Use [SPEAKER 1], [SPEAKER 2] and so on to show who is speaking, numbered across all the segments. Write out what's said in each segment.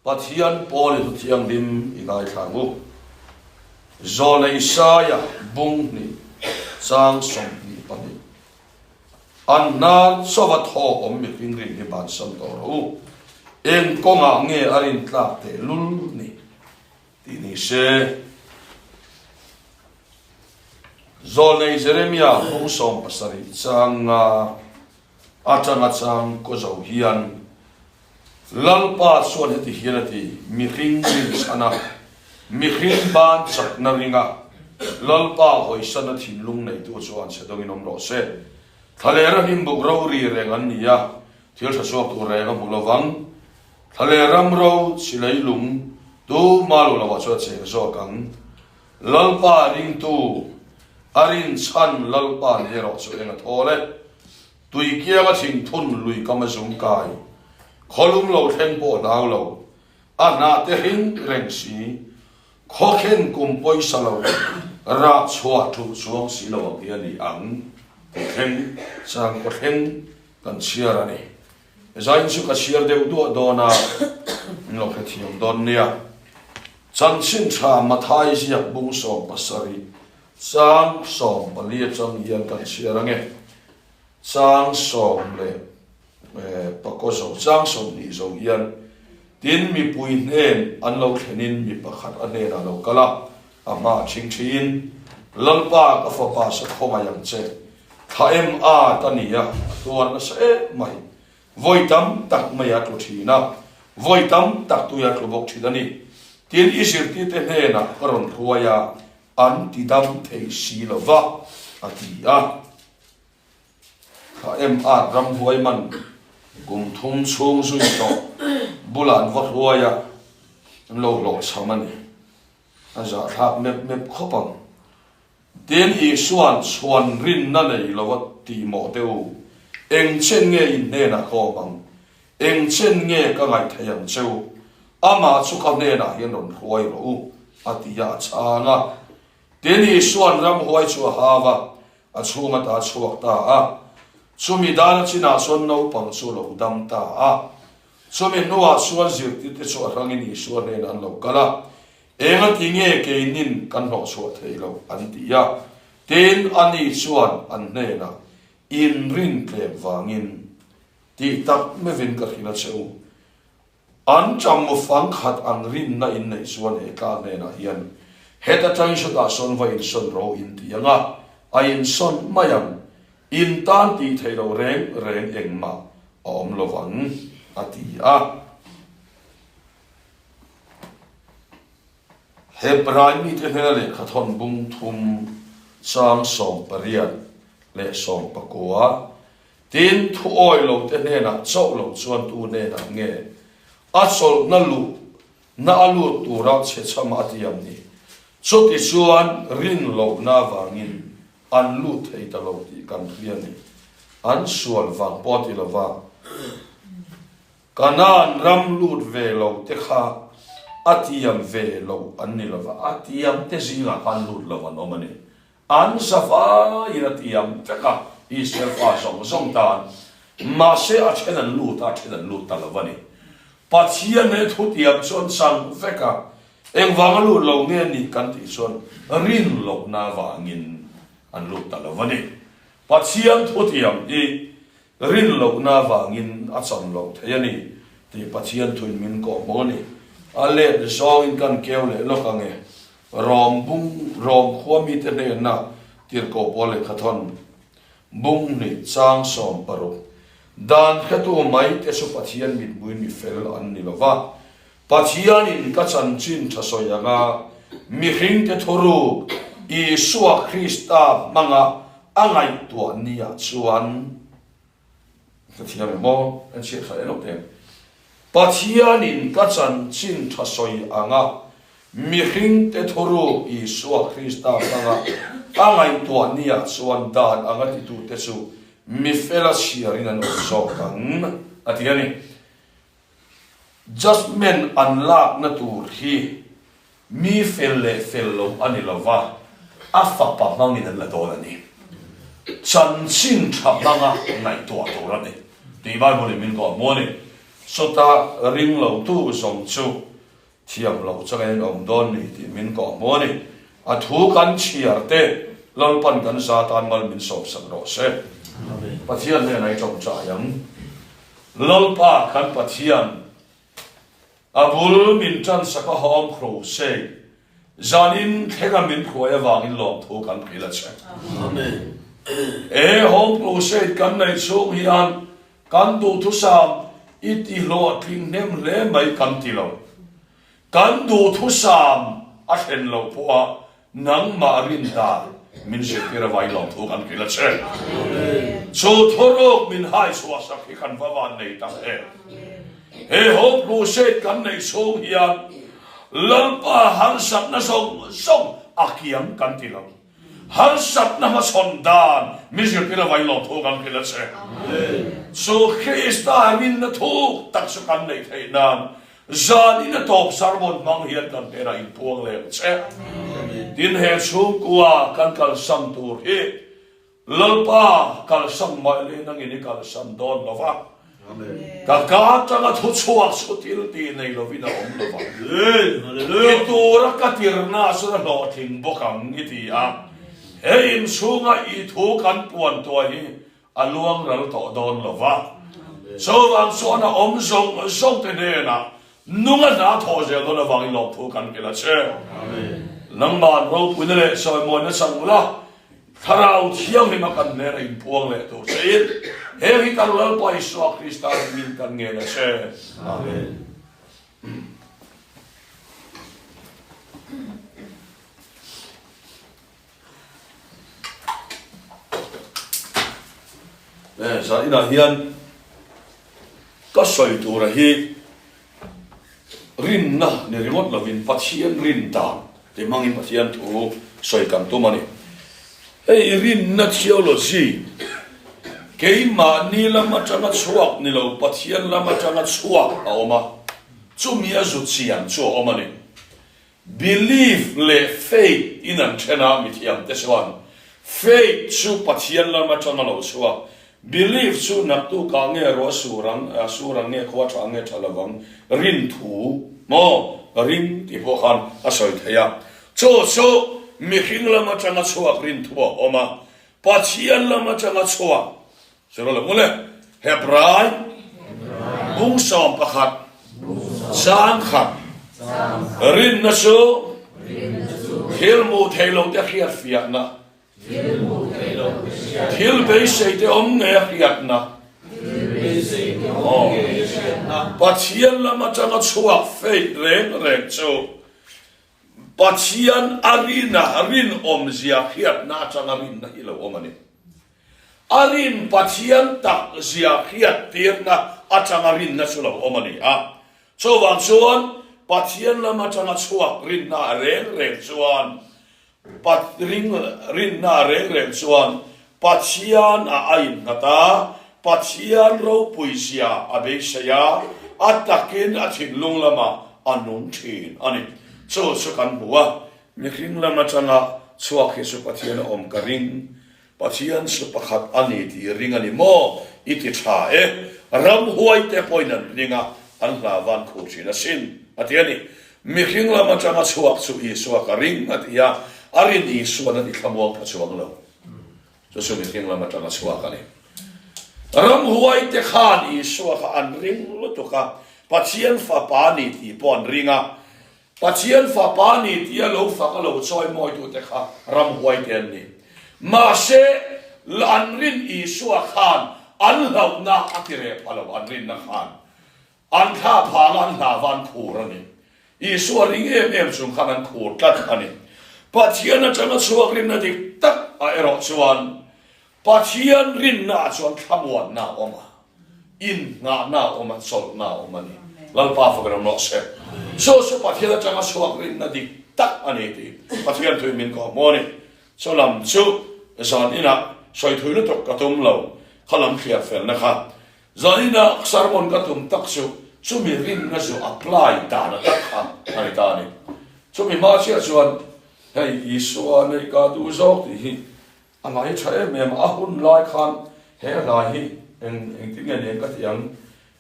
[SPEAKER 1] Pathian pawl i Thuthianghlim i ngaithla ang u. Zawlna Isaia bung hnih chang 22. An hnar chauha thawk awm mihring rin hi bansan tawh rawh u. Eng kawngah nge a rin tlak teh lul ni tih ni se. Zawlnei Jeremia bung 17 chang nga atanga chang kaw zo hian Lalpa chuan heti hian a ti, Mihring rinchhana, mihring ban chakna ringa Lalpa hawisana thinlung neitu chuan chhe dawngin awm rawh se. Thlalera hnimbuk ro ri reng an ni a, thil tha chhuak tur reng a hmu lovang. Thlaler ram ro chi leilung tu ma lo lovah chuan a cheng zawk ang. Lalpa ringtu a rinchhan Lalpa ni erawh chu eng a thawl e. Tui kianga thingthun lui kam a zum kai, khawlum lo thleng pawh hlau lo, a hnah te hring reng si, khawkhen kum pawisa lo, rah chhuah thuh chuang si lo ang hi a ni ang tih thleng chang kaw thleng kan chhiar a ni. Zain chu ka chhiar deuh duah dawn a, min lo hrethiam dawn nia. Chanchin tha Mathai ziak bung 17 Chang 14 atang hian kan chhiar ange. Chang sawm leh pakaw zo, chang 20 zo hian tin mipui hnen an lo thlenin mi pakhat a hnenah lo kal a, a hma a thing thiin, Lalpa ka fapa sa khawngaih ang che, thla em at a ni a, a tuar nasa em mai. Vawi tam tak mai a tlu thin a, vawi tam tak tui a tlu bawk thin a ni. Tin, i zirtirte hnenah ka rawn hruai a, an ti dam thei si lo va, a ti a. Thla em at ramhuai man kum thum chhung zui tawh bulah an va hruai a, an lo hlawhchham a ni. A zahthlak mep mep khawp ang. Tin, Isua'n chhuan rinna nei lo a ti mawh teh u, Eng chen nge in hnenah ka awm ang? Eng chen nge ka ngaih theih ang che u? Amah chu ka hnenah hian rawn hruai rawh u, a ti a, a chhang a. Tin, Isua'n ramhuai chu a hau a, a chhung ata a chhuak ta a. Chumi dan a chinah chuan naupang chu a lo dam ta a. Chumi hnuah chuan zirtirte chu a hrangin Isua hnenah an lo kal a, Enga ti nge keinin kan hlawhchhuah thei lo? an ti a. Tin, ani chuan an hnenah, Inrin tlem vangin tih tak mevin ka hrilh a che u. An ṭammu fang khat ang rinna in neih chuan he tlang hnenah hian, Heta ṭangin sawtah sawn va insawn ro in ti ang a, a insawn mai ang. In tan tih theih loh reng reng engmah a awm lo vang, a ti a. Hebrai mite hnena lehkha thawn bung thum chang 18 leh 19, Tin, thu awi lote hnenah chauh lo chuan tu hnenah nge a chawlhna luh na a lut tura chhe chhama a tiam ni? Chuti chuan rin lohna avangin an lut thei ta lo tih kan hria ni. An sual vang pawh a ti lova. Kanaan ram lut ve lo te kha a tiam ve lo an ni lova, a tiam te zingah khan lut lo an awm a ni. An zavaiin a tiam vek a, Israel fa zawng zawng tan. Mahse a then an lut a, a then an lut ta lo a ni. Pathian he thu tiam chu an chang vek a, engvanga lut lo nge ni kan tih chuan rin lohna avangin an lut ta lo a ni. Pathian thu tiam hi Rin lohna avangin a cham loh thei a ni tih Pathian thuin min kawh hmawng a ni. A let zawngin kan keu leh lawk ang e. Rom bung, Rom khua mite hnenna tirhkoh pawl lehkha thawn bung hnih chang 60. Dan hretu mai te chu Pathian mithmuin mi fel an ni lo va. Pathianin ka chanchin tha sawi anga mihringte thuruk Isua Krista hmanga a ngaihtuah niah chuan ka thiam em aw? Kan chhiat tha leh lawk teh ang. Pathianin ka chanchin tha sawi anga mihringte thuruk Isua Krista hmanga a ngaihtuah niah chuan dan anga titute chu mi fela chhiarin an awm zawk ang, a ti a ni. Judgement an lakna tur hi mi fel leh fel lo a ni lova, a fapa hmangin an la dawn a ni. Chanchin tha hmanga ngaihtuah tur a ni tih Bible in min kawh hmu a ni. Chutah ring lotu zawng chu thiam loh changin an awm dawn ni tih min kawh hmu a ni. A thu kan chhiar te Lalpan kan za tan mal min sawmsak rawh se. Pathian hnenah i tawngtai ang. Lalpa kan Pathian, a bul min tansak a hawm Crusade zanin thlenga min hruai avangin lawmthu kan phil a che. He Home Crusade kan neih chhung hian Kan duhthusam i ti hlawhtling hnem hle mai kan ti lo. Kan duhthusam a thlen loh pawha nangmah rin dan min zirtir avangin lawmthu kan hrilh a che. Chu thuruk min hai chhuahsak hi kan va van nei tak em. He Hope Crusade kan neih chhung hian Lalpa harsatna zawng zawng a kiam kan ti lo. Harsatna hmachhawn dan mi zirtir a vai lawm thu kan hrilh a che. Chu Krista rinna thuk tak chu kan neih theih nan zanin a tawp sermon hmang hian kan hnenah inpuang leh ang che. Tin he chhungkua kan kalsan tur hi Lalpa kalsan mai leh nangin i kalsan dawn lo va, ka ka atanga thu chhuak chu thil tih nei lovin a awm lo vang. I tura ka tirna chuan a hlawhtling bawk ang i ti a, he inchhunga i thu kan puan tuah hi a luang ral tawh dawn lo va. Chuvang chuan a awm zawng zawng te hnenah Nunga hna thawh zel dawn avangin lawmthu kan hrilh a che. Nangmah ropuina leh sawimawina chang la, Thlarau Thianghlima kan hnena inpuang leh tur chein heng hi kan Lalpa Isua Krista hmingin kan ngen a che. Amen. Zan inah hian ka sawi tura hi rinna ni ringawt lovin Pathian rin dan ti hmangin Pathian thu sawi kan tum a ni. Hei rinna theology keimahni lam atanga chhuak ni lo Pathian lam atanga chhuak a awm a, chumi a zu chian chu a awm a ni. Belief leh faith in an then a, mithiam te chuan faith chu Pathian lam atanga lo chhuak, belief chu naktukah nge ruah sur ang, a sur ang nge khua tha nge tha lovang, rin thu maw ring tih pawh khan a sawi thei a. Chu chu mihring lam atanga chhuak rin thu a awm a, Pathian lam atanga chhuak Zero lo mawle. Hebrai bung 11 chang khat rinna chu thil hmuh thei lo te hriat fiahna thil beisei te awm ngei a hriatna Pathian lam atanga chhuak faith reng reng chu Pathian a rina rinawmzia hriatna atanga rinna hi lo awm a ni. A rin Pathian tak zia hriattirna atanga rinna chu lo awm a ni a. Chuvang chuan Pathian lam atanga chhuak rinna reng reng chuan rinna reng reng chuan Pathian a a innghat a, Pathian ropui zia a beisei a, a takin a thinlung lamah a nung thin a ni. Chu chu kan hmu a, mihring lam atanga chhuak hi chu Pathian a awm ka ring. Pathian chu pakhat a ni tih ring a ni maw? I ti tha e. Ramhuai te pawhin an ring a, an hla van khuh thin asin, a ti a ni. Mihring lam atanga chhuak chu Isua ka ring, a ti a, a rin Isuan a ti thlamuang pha chuang lo. Chu chu mihring lam atanga chhuak a ni. Ramhuai te khan Isua kha an ring lutuk a, Pathian fapa a ni tih pawh an ring a, Pathian fapa ni tia lo fak a lo chawi mawitute kha ramhuai te an ni. Mahse, an rin Isua khan an hlauhna a ti reh pha lo, an rinna khan an thla phang a, an hla va an khur a ni. Isua ring em em chung khan an khur tlat a ni. Pathian atanga chhuak rinna dik tak ah erawh chuan Pathian rinna ah chuan thlamuanna a awm a, innghahna a awm a, chawlhna a awm a ni. Lalpa fak ram rawh se. Chu chu Pathian atanga chhuak rinna dik tak a ni tih Pathian thui min kawh hmu a ni. Chu lam chu zan inah sawi thui lutuk ka tum lo, kha lam thliar felna kha. Zan inah sermon ka tum tak chu chumi rinna zu apply dan a tak kha a ni ta a ni. Chumi hma chiah chuan hei Isua neih ka duh zawk tih hi A hla hi tha em em a, a hun lai khan he hla hi eng engtin nge nen ka ti ang.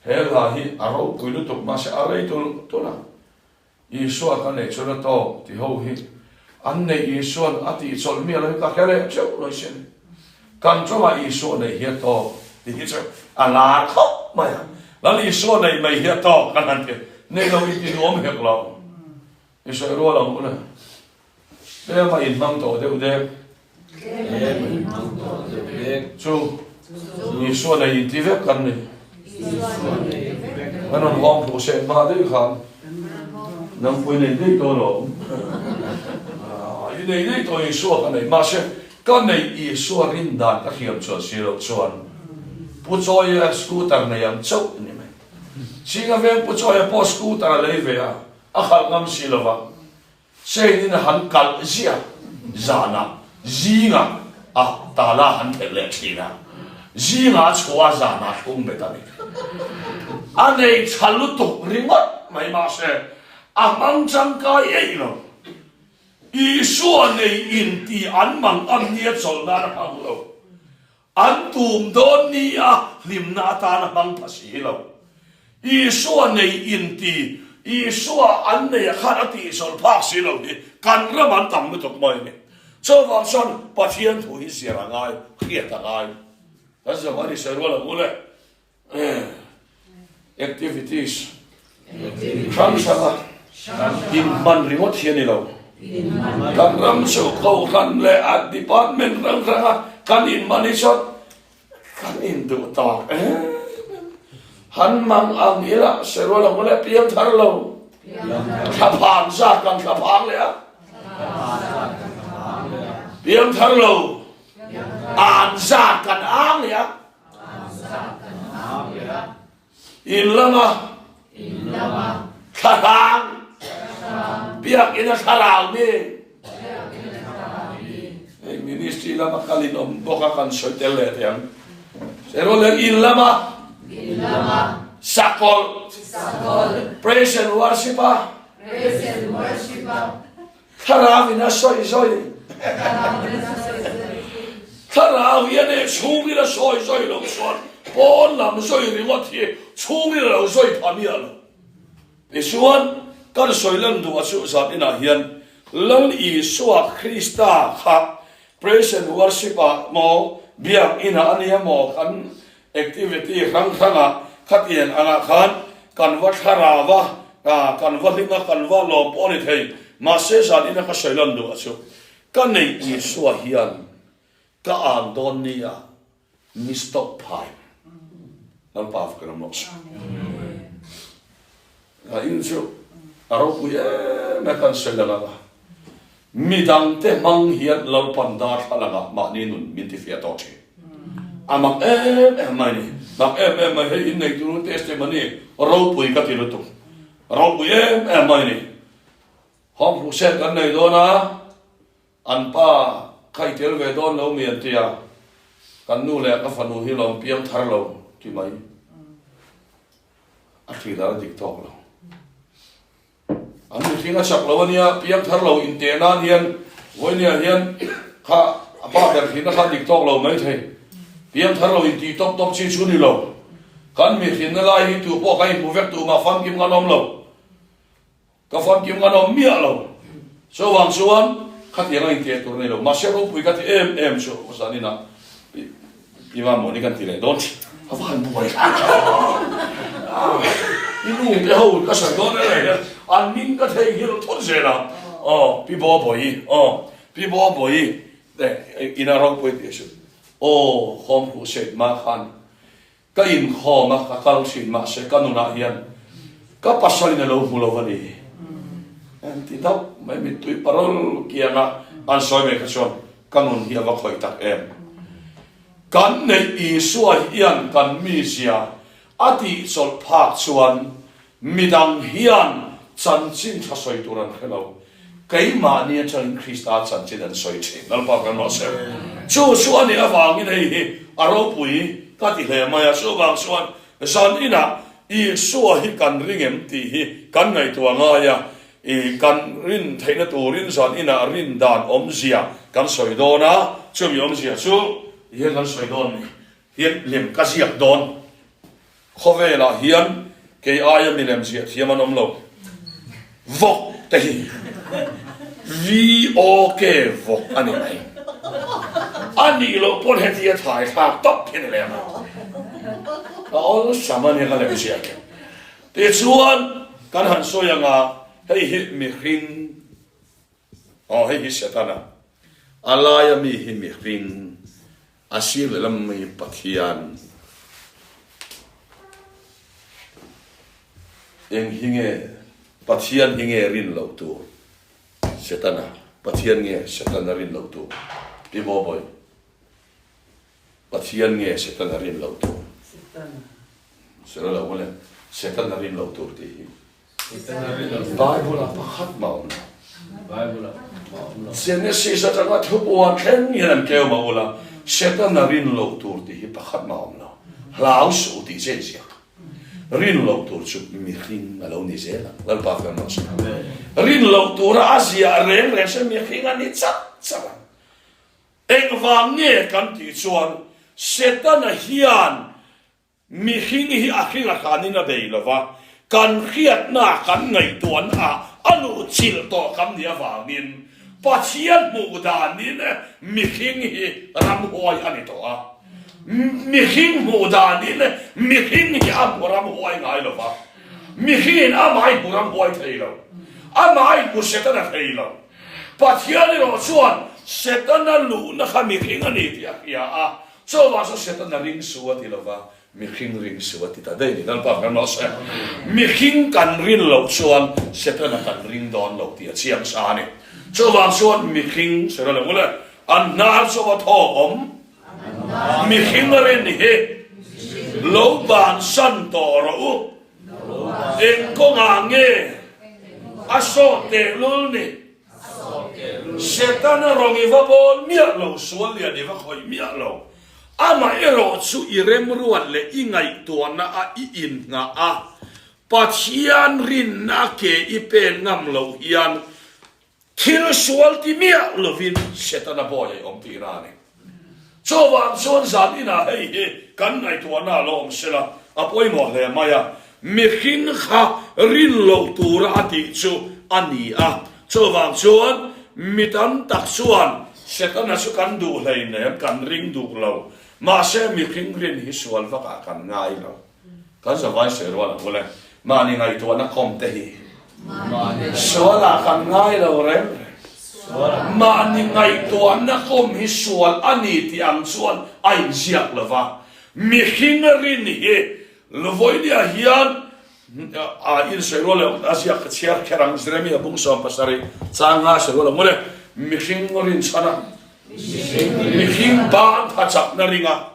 [SPEAKER 1] He hla hi a ropui lutuk mahse a rei tulh tulh a. Isua ka neih chuan a tawk ti ho hi an neih Isuan a tih chawlh miah lo hi ka hre leh teuh lo sin. Kan tawngah Isua neih hi a tawk ti hi chu a lar khawp mai a. Lal Isua neih mai hi a tawk kan han ti. Neih lo inti nuam hek lo. I sawi rual ang u le. Tlema inhmang tawh deuh dek.
[SPEAKER 2] Tlema inhmang tawh deuh dek.
[SPEAKER 1] Chu Isua nei inti vek kan ni.
[SPEAKER 2] Isua nei inti vek kan ni.
[SPEAKER 1] Kan rawn hawng phuh seh hma daih khan nangpui nei daih tawh alawm. I nei daih tawh Isua ka nei. Mahse ka neih Isua rin dan ka hriam chuan si loh chuan Pu Chawia scooter nei ang chauh ni mai. Singa veng Pu Chawia pawh scooter a lei ve a, a khalh ngam si lo va. Chain in a han kalh ziah zanah zingah a tala han phelh leh thin a, zingah a chhuah a zanah a thlung bet a ni. A nei tha lutuk ringawt mai mahse a hmang tangkai eih lo. Isua nei in tih an mang ang nia chawlh nan a hmang lo. An tum dawn ni a hlimna atan a hmang pha si lo. Isua nei inti, Isua an nei a khan a tihzawlh phak si lo hi kan ram an tam lutuk mai a ni. Chuvang chuan Pathian thu hi zir a ngai, hriat a ngai. Kan zam a ni sawi rual ang u le. Activities hrang hranga inhman ringawt hi a ni lo. Kan ram chu kohhran leh a department hrang hranga kan inhman hi chuan kan induh tak em em. Han mang ang ila sawi rual ang leh piang thar lo thlaphang zat kan thlaphang leh a. Piang thar lo an zat kan ang leh a. In lama thlahrang biakinn a thlarau mi hei ministry lama kal in awm bawk a kan sawi tel leh thei ang erawh in lama sakawlh praise and worship a Thlarau in a sawi zawi. Thlarau hian e chhungin a sawi zawi lo chuan pawn lam zawi ringawt hi chhungin a lo zawi pha miah lo. Tichuan, kan sawi lan duh a chu zan inah hian Lal Isua Krista kha Praise and Worship ah maw, Biak inah a nia maw kan Activity hrang hrangah khatiang angah khan kan va thlarau a, kan va hlim a, kan va lawm pawh a ni thei. Mahse zan ina ka sawi lan duh a chu ka neih Isua hian ka an dawn nia mi stop phai. Lalpa fak in awm rawh se. A in chu a ropui em a kan sawi lang anga midangte hmang hian Lalpan darthlalang ah mahni nun min ti fiah tawh thin. A mak em em mai ni. Mak em em mai hei innei tur testimony ropui ka ti lutuk. Ropui em em mai ni. Home crusade kan nei dawn a, an pa kha i tel ve dawn lo mi an ti a, kan nu leh ka fanu hi lawm piang thar lo ti mai. A thli dan a dik tawk lo. An mihring a chak lo a nia, piang thar lo inteh nan hian vawinia hian kha a pa ber thihna kha a dik tawk lo mai thei. Piang thar lo intih tawp tawp chi chu ni lo. Kan mihrinna lai hi tu pawh kan inhmu vek tumah famkim kan awm lo. Ka famkim ngan awm miah lo. Chuvang chuan khatiang a inteh tur a ni lo. Mahse ropui ka ti em em chu zan inah i va mawni kan ti leh dawn thin. A va han buai thlak I nu te ho ka sawi dawn e leh hian an min ka theihnghilh thut zel a. Aw Pi Bawbawi aw Pi Bawbawi te ina ropui tih chu aw Home Crusade ma khan Ka inkhawm a, ka kal thin mahse ka nunah hian ka pasalin a lo hmu lo a ni. An ti dap mai, mittui parol kianga an sawi mai kha chuan ka nun hi a va khawih tak em. Kan neih Isua hian kan mizia a tihchawlh phak chuan Midang hian chanchin tha sawi tur an hre lo. Keimahni atangin Krista chanchin an sawi thin. Lalpa kan rawh se. Chu chu a nih avangin hei hi a ropui ka ti hle mai a. Chuvang chuan zan inah Isua hi kan ring em tih hi kan ngaihtuah ngai a. I kan rin theihna turin zan inah rin dan awmzia kan sawi dawn a. Chumi awmzia chu hian kan sawi dawn ni. Hian lem ka ziak dawn. Khawvelah hian kei aia milem ziah thiam an awm lo. Vawk te hi VOK vawk a ni mai. A nih loh pawn hetia thai thlak tawp hi ni lem a. A awlsam a nia ka lem ziah kher. Tichuan kan han sawi anga hei hi mihring Aw hei hi Setana, a laia mi hi mihring, a sir lehlam mi Pathian. Eng hi nge Pathian hi nge rin loh tur? Setana, Pathian nge Setana rin loh tur? Pi Bawbawi, Pathian nge Setana rin loh tur?
[SPEAKER 2] Setana.
[SPEAKER 1] Sera lo mawle, Setana rin loh tur tih hi. Bible-ah pakhat mah a awm lo. Genesis atanga thupuan thleng hian an keu mah ula, Setana rin loh tur tih hi pakhat mah a awm lo. Hlau suh u tih che inziak. Rin loh tur chu mihring a lo ni zel ang. Lalpa fel mah se. Rin loh tura a ziah reng reng se mihring a ni chak chak ang. Engvang nge kan tih chuan Setana hian Mihring hi a hring a hranin a bei lo va, kan hriatna, kan ngaihtuahna a luhchilh tawh kan nih avangin Pathian hmuh danin mihring hi ramhuai a ni tawh a. Mihring hmuh danin mihring hi a hmu ramhuai ngai lo va, mihringin amah i hmu ramhuai thei lo, amah i hmu Setana thei lo. Pathian erawh chuan Setana luhna kha mihring a ni tih a hria a, Chuvang chu Setana ring su a ti lova, mihring ring su a ti ta daih ni. Lalpa kan rawh se. Mihring kan rin loh chuan Setana kan ring dawn lo tih a chiang sa a ni. Chuvang chuan mihring, sawi lo ule, an hnar chu va thawk awm. Mihring rin hi lo bansan tawh rawh u. Eng kawngah nge a sawt tehlul ni? Setana rawng i va bawl miah lo, sual lian i va khawih miah lo. Amah erawh chu i remruat leh i ngaihtuahna a i innghah a, Pathian rinna ke i pen ngam loh hian thil sual ti miah lovin Setana bawi a i awm tihna a ni. Chuvang chuan zan inah hei hi kan ngaihtuahna a lo awm sela a pawimawh hle mai a, mihring kha rin loh tura a tih chu a ni a. Chuvang chuan mi tam tak chuan Setana chu kan duh hleinem, kan ring duh lo. Mahse mihring rin hi sual vakah kan ngai lo. Kan zavai sawi rual ang ule. Mahni ngaihtuahna kawm te hi sualah kan ngai lo reng reng. Mahni ngaihtuahna kawm hi sual a ni tih ang chuan a inziak lo va. Mihring rin hi Luvoinia hian a insawi rual lo a ziak ka chhiar kher ang. Jeremia bung 70 chang nga sawi rual ang ule. Mihring rin chhana Mihring ban tha chakna ringa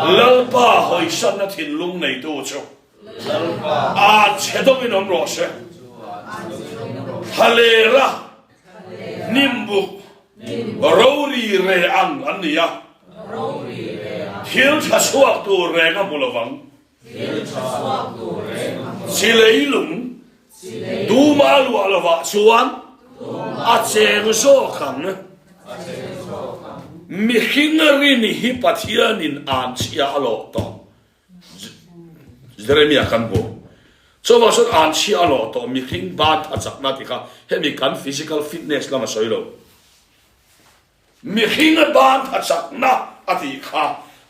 [SPEAKER 1] Lalpa hawisanna thinlung neitu chu a chhe dawngin awm rawh se. Thalera hnimbuk rori re ang an ni a, thil tha chhuak tur reng a hmu lovang. Chi leilung duma luah lovah chuan a cheng zawk ang. Mihring rin hi Pathianin an chhia a lawh tawh. Jeremia kan hmu. Chuvang chuan an chhia a lawh tawh mihring ban a chakna tih kha hemi kan physical fitness lam a sawi lo. Mihring a ban tha chakna a tih kha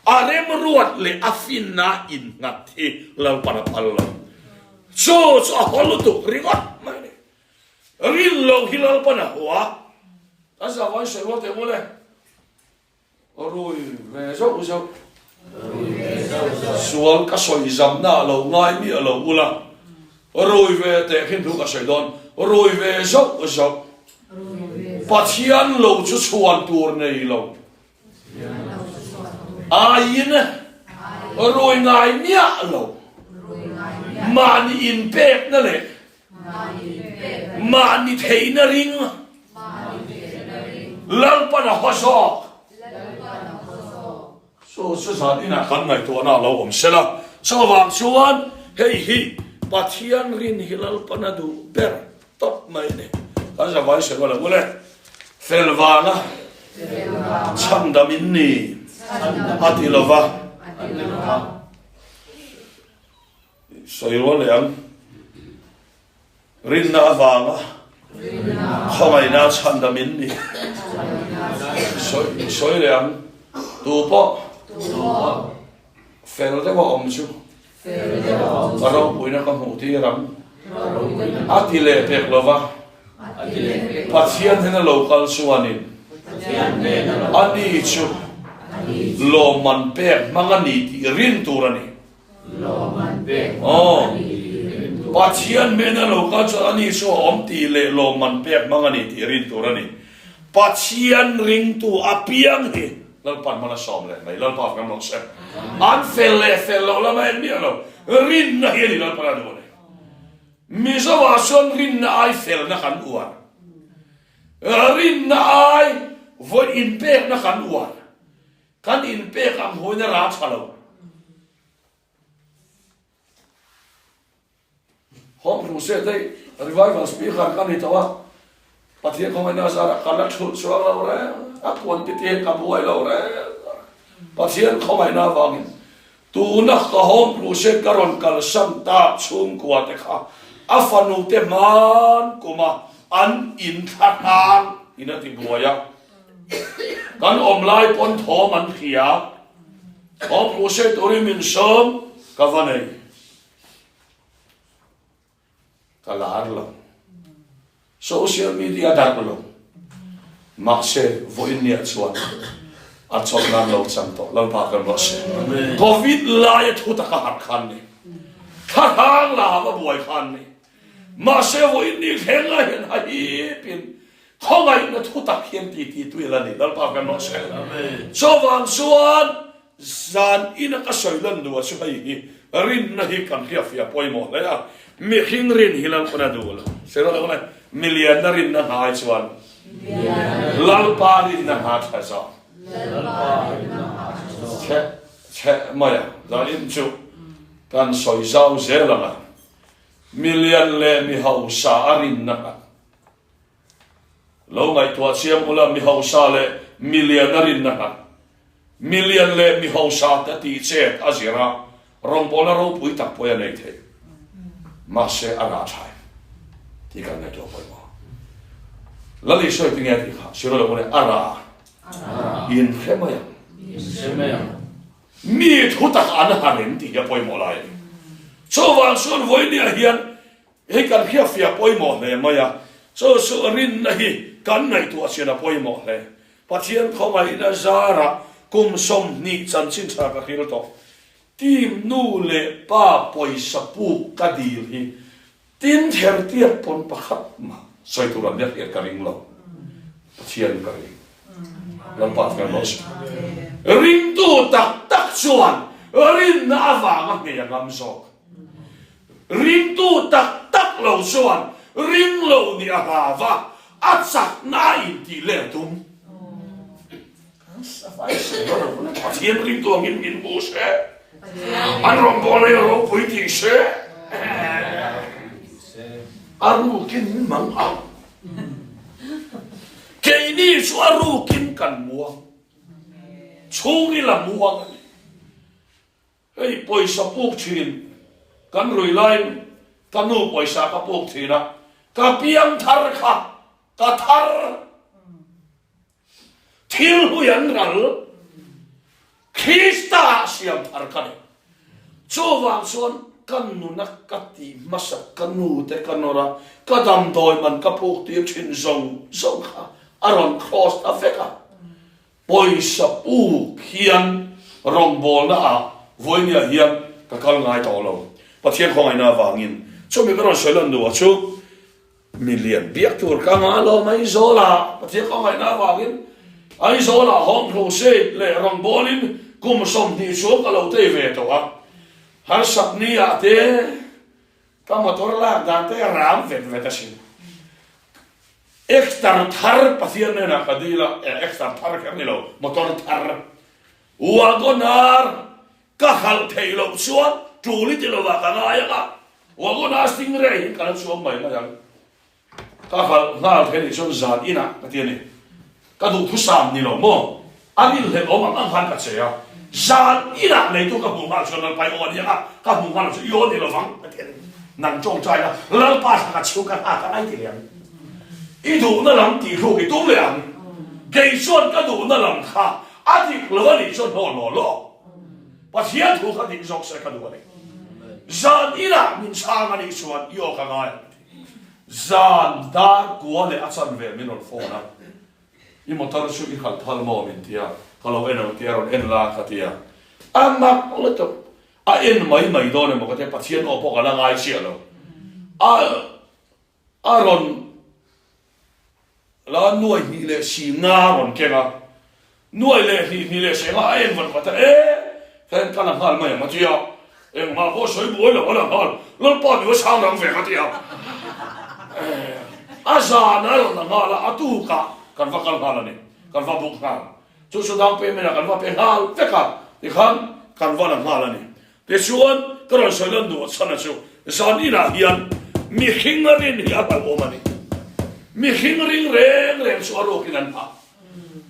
[SPEAKER 1] a remruat leh a finna innghat hi Lalpan a phal lo. Chu chu a haw lutuk ringawt mai a ni. Rin lo hi Lalpan a hua. Kan zah vain sawi rual teh mawle. Rui ve zauh zauh. Sual ka sawi zamna a lo ngai miah lo ula. Rui ve teh khin thu ka sawi dawn. Rui ve zauh zauh. Pathian lo chu chhuan tur nei lo. Aiin rui ngai miah lo. Mahni inpekna leh mahni theihna ring Lalpan a haw zawk. Chu chu zan inah kan ngaihtuahna a lo awm sela, chuvang chuan hei hi Pathian rin hi Lalpan a duh ber tawp mai a ni. Kan zavai sawi rual ang ule, fel vanga chhandam in ni a ti lova. Sawi rual leh ang. Rinna avanga khawngaihna chhandam in ni. Sawi sawi leh ang. Tu pawh fel deuha awm chu ka ropuina ka hmuh tir ang. A ti leh pek lova Pathian hnena lo kal chuanin ani chu lawmman pek hmang a ni tih rin tur a ni. Aw, Pathian hmena lo kal chuan ani chu a awm tih leh lawmman pek hmang a ni tih rin tur a ni. Pathian ringtu apiang hi Lalpan hman a sawm leh mai. Lalpa kan rawh se. An fel leh fel loh lama en miah lo. Rinna hi a ni Lalpan a duh a ni. Mizoah chuan rinna ai felna kan uar. Rinna ai vawi inpekna kan uar. Kan inpek ang huin a rah tha lo. Home Crusade hei revival speaker ka ni tawh a, Pathian khawngaihna zarah ka la thulh chuang lo reng, a quantity hi ka buai lo reng. Pathian khawngaihna avangin tuna ka Home Crusade ka rawn kalsan tak chhungkua te kha a fanu te hman kuma an inthlahrang in a ti buai a. Kan awm lai pawn thawm an hria. Thawm hmuh se turin min sawm ka va nei. Ka lar lo. Social media darh lo. Mahse vawiin niah chuan a chawlh nan lo chang tawh. Lalpa kan rawh se. Covid laia thu taka harh khan ni. Thlahrang la va buai khan ni. Mahse vawiin ni thleng ah hian a hipin Khawngaihna thu tak hian ti ti tu ila ni Lalpa kan rawh se. Chuvang chuan zan ina ka sawi lan duh a chu hei hi rinna hi kan hriatfiah pawimawh hle a, mihring rin hi Lalpan a duh lo. Sawi rawh le, milianna rinna hna ai chuan Lalpa rinna hna tha zawk. Chhe chhe mai a, zan in chu kan sawi zau zel ang a, milian leh mi hausa a rinna hna. Lo ngaihtuah chiang ula mi hausa leh mi lian a rinna nghat. Mi lian leh mi hausa te tih chet a zir a, rawngbawlna ropui tak pawh a nei thei. Mahse a rah thlai tih kan ngaihtuah pawimawh. Lal Isua tinge a tih kha? Sir lo ngawih a rah in hre mai ang. Mi thu tak an han em tih hi a pawimawh lai a ni. Chuvang chuan vawinia hian Hei kan hriatfiah pawimawh hle mai a, chu chu rinna hi kan ngaihtuah chian a pawimawh hle. Pathian khawngaihna zarah kum 20 chanchin tha ka hril tawh. Team nu leh pa pawisa puk ka dil hi tin ther tiat pawn pakhat mah sawi tur an nia hriat ka ring lo. Pathian ka ring. Lalpa chu kan rawh se. Ringtu tak tak chuan rinna avanga nghei a ngam zawk. Ringtu tak tak lo chuan ring lo nih a hlau a, a chakna a intih leh tum. Pathian ringtu angin min hmu se, an rawngbawlna hi a ropui tih se, a rukin min mang ang. Keini chu a rukin kan muang, chhungil a muang a ni. Hei pawisa puk thin kan rui laiin ka nu pawisa ka puk thin a, ka piang thar kha ka thar thil hui an ral Krista ah siam thar ka ni. Chuvang chuan ka nuna ka tih hmasak ka nu te ka nawr a, ka damdawi man ka puk tir thin zawng zawng kha a rawn cross ta vek a. Pawisa puk hian rawngbawlna ah vawinia hian ka kal ngai tawh lo. Pathian khawngaihna avangin chumi ka rawn sawi lan duh a chu mi lian biak tur ka ngah lo Aizawl ah Pathian khawngaihna avangin Aizawl ah Home Crusade leh rawngbawlin kum 20 chhung ka lo tei ve tawh a. Harsat ni ah te ka motor lak dan te a ram vet vet asin. Exter thar Pathian hnenah ka dil a, eh exter thar kher ni lo, motor thar Wagon-R ka halh theih loh chuan tul i ti lovah ka ngai ang a, Wagon-R Stingray hi ka la chuang mai mai ang. Ka halh nghal thei nih chuan zan inah ka ti a ni. Ka duhthusam ni lo maw? An inhlelh awm ang ang khan ka che a. Zan inah neitu ka hmuh nghal chuan Lalpa i aw a ni ang a, ka hmuh nghal lo chu i aw ni lovang ka ti a ni. Nang tawngtai la, Lalpa thla ka chhung ka nghak ang ai ti leh ang. I duhna lam tihruk i tum leh ang. Kei chuan ka duhna lam kha a dik lo a nih chuan hlawh law law. Pathian thu kha dik zawk se ka duh a ni. Zan inah min chhang a nih chuan i aw ka ngai ang ka ti. Zan dar kua leh a chanve min rawn phone a. I motor chu i khalh phal maw min ti a, ka lo en ang tia rawn en la ka ti a. A mak lutuk, a en mai mai dawn emaw ka ti a, Pathian aw pawh ka la ngai chiah lo. A a rawn la nuai hnih leh si nga rawn keng a, nuai leh hnih hnih leh si nga a en vat vat a, e kha ka la nghal mai ang a ti a, engmah pawh sawi buai lo a la nghal, Lalpa mi va chhang rang ve ka ti a, a zan a rawn la nghal a, a tukah kan va kal nghal a ni, kan va buk nghal, chu chu down payment ah kan va pe nghal vek a, tikhan kan va la nghal a ni. Tichuan, ka rawn sawi lan duh chhan a chu, zan inah hian mihring a rin hi a hlauhawm a ni. Mihring ring reng reng chu a ruakin an hah.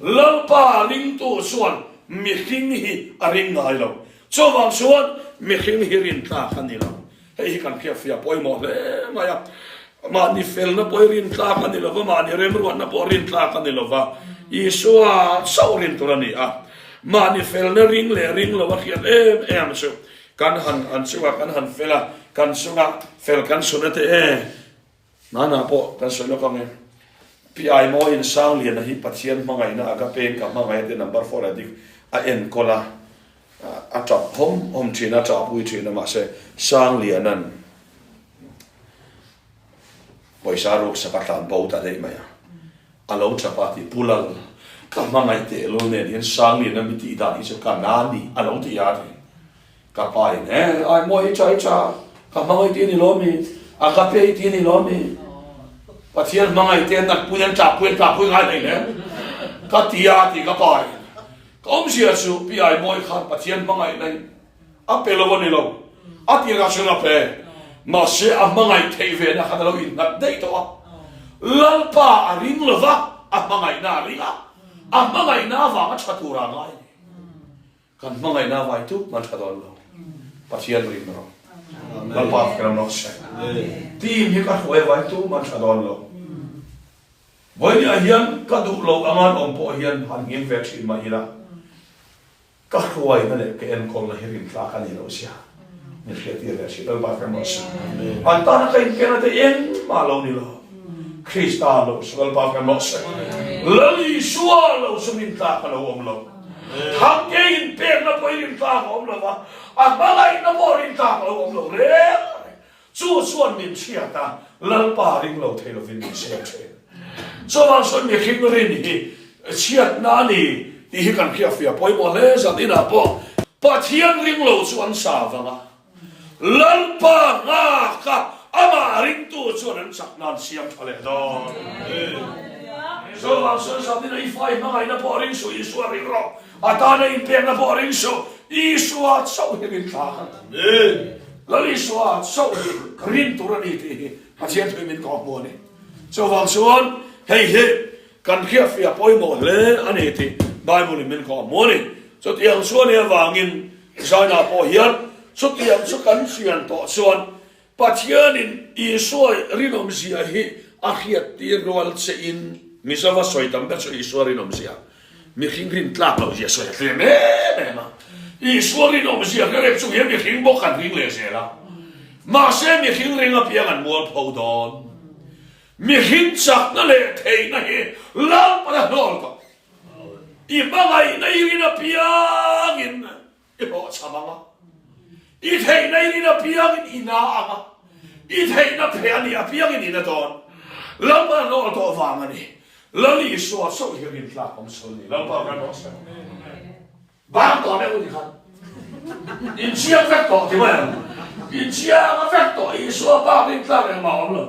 [SPEAKER 1] Lalpa ringtu chuan mihring hi a ring ngai lo. Chuvang chuan mihring hi rin tlak a ni lo. Hei hi kan hriatfiah pawimawh hle mai a. Mahni felna pawh hi rin tlak a ni lo va, mahni remruatna pawh rin tlak a ni lo va, Isua chauh rin tur a ni a. Mahni felna ring leh ring lo a hriat em em chu kan han an chungah kan han fel a, kan chunga fel kan chhun a ti e. Nana pawh kan sawi lawk ang e. Pi Aimawiin Sangliana hi Pathian hmangaihna agape ka hmangaih a ti number 4 addict a enkawl a, a tap hawm hawm thin a, tah pui thin a mahse Sangliana'n pawisa ruksak a tlan bo ta daih mai a, a lo tap a ti Pu Lal ka hmangaih tehlul nen hian Sangliana mi tih dan hi chu ka na ni a lo ti a ti. Ka pa in e ai maw i cha i cha ka hmangaih ti a ni lo mi a ka pe i ti a ni lo mi Pathian hmangaih te an pui an tah pui an tah pui ngai hlei hle ka ti a ti ka pa in ka awmzia chu pi ai mawi khan Pathian hmangaih na in a pe lo a ni lo a tirah chuan a pe mahse a hmangaih theih ve na khan a lo innghat daih tawh a Lalpa a ring lova a hmangaihna a ring a a hmangaihna avanga tha tura a ngai a ni. Kan hmangaihna vai tuk man tha dawn lo. Pathian rin rawh. Lalpa fak ram rawh se. Team hi ka hruai vai tuk man tha dawn lo. Vawinia hian ka duh lo angan awm pawh hian han nghing ve thin mah ila ka hruaina leh ka enkawlna hi rin tlak a ni lo sia. Min hriattir leh thin Lalpa fak ram rawh se. An tana ka inpekna te engmah lo ni lo. Krista lo chu Lalpa fak ram rawh se. Lal Isua lo chu min tlak a lo awm lo. Thangte inpekna pawh i rintlak a awm lo va, a hmangaihna pawh rintlak a lo awm lo reng reng. Chu chuan min chhiat a, Lalpa ring lo thei lovin min siam thin. Chuvang chuan mihring rin hi chhiatna a ni tih hi kan hriatfiah pawimawh hle zan inah pawh Pathian ring lo chu an sa vang a, Lalpa nghak a, amah ringtu chuan an chak nan siam tha leh dawn. Chuvang chuan Sabina i fa i hmangaihna pawh ring suh, Isua ring rawh. A tana inpekna pawh ring suh, Isua chauh hi rin thlak a ni. Lal Isua chauh hi rin tur a ni tih hi Pathian thui min kawh hmu a ni. Chuvang chuan hei hi kan hriatfiah pawimawh hle a ni tih Bible in min kawh hmu a ni. Chutiang chuan i avangin Zainah pawh hian chutiang chu kan chian tawh chuan Pathianin Isua rinawmzia hi a hriattir rual chein Mizova sawi tam ber chu Isua rinawmzia, mihring rin tlak loh zia sawi a tlem em em a. Isua rinawmzia hre reng chung hian mihring bawk kan ring leh zel a. Mahse mihring ring apiang an mualpho dawn. Mihring chakna leh theihna hi Lalpan a hnawl tawh. I hmangaihna i rin apiangin i hlawhchham ang a, i theihna i rin apiangin i na ang a, i theihna phe a nih apiangin i na dawn. Lalpa hlawh tawh vang a ni. Lal Isua chauh hi rin tlak awm chhun ni. Lalpa kan rawh se. Bang tawh meuh ni khan. In chiang vek tawh ti mai ang. In chiang vek tawh Isua bak rin tlak engmah awm lo.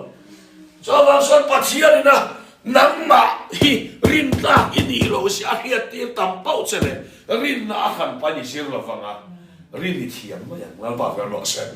[SPEAKER 1] Chuvang chuan Pathian ina nangmah hi rin tlak i nih loh si a hriattir tam pauh che leh rinna a hran pain i zir lo vang a, rin i thiam mai ang. Lalpa fel rawh se.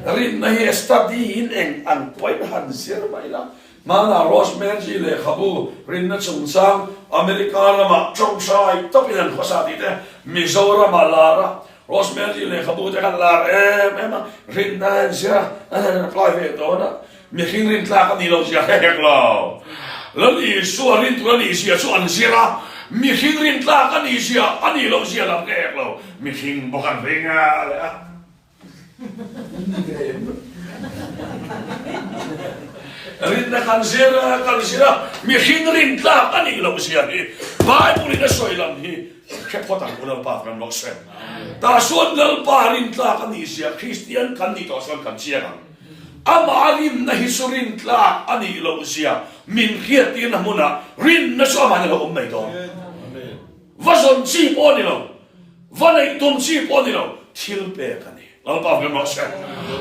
[SPEAKER 1] Rinna hi study in eng ang pawhin han zir mai la. Hmanah Rosemary lehkhabu rinna chungchang America ramah tawngtai tawpin an khawsa tih te Mizoramah lar a, Rosemary lehkhabu te khan lar em em a, rinna a inzir a, an han apply ve dawn a, mihring rintlak a nih loh zia hre hek lo. Lal Isua rin tur a nih zia chu an zir a, mihring rintlak a nih zia a nih loh zia lam hre hek lo, mihring bawk an ring a leh a. Rinna kan zir a, kan zir a, mihring rin tlak a nih loh zia hi Bible in a sawi lam hi hre phawt ang u Lalpa kan rawh se. Tah chuan Lalpa rin tlak a nih zia Kristian kan nih tawh chuan kan chiang ang. Amah rinna hi chu rin tlak a nih loh zia min hriattirna hmunah rinna chu amah in a lo awm mai dawn. Va zawn chi pawh a ni lo. Va neih tum chi pawh a ni lo, thil pek a ni. Lalpa hmel rawh se.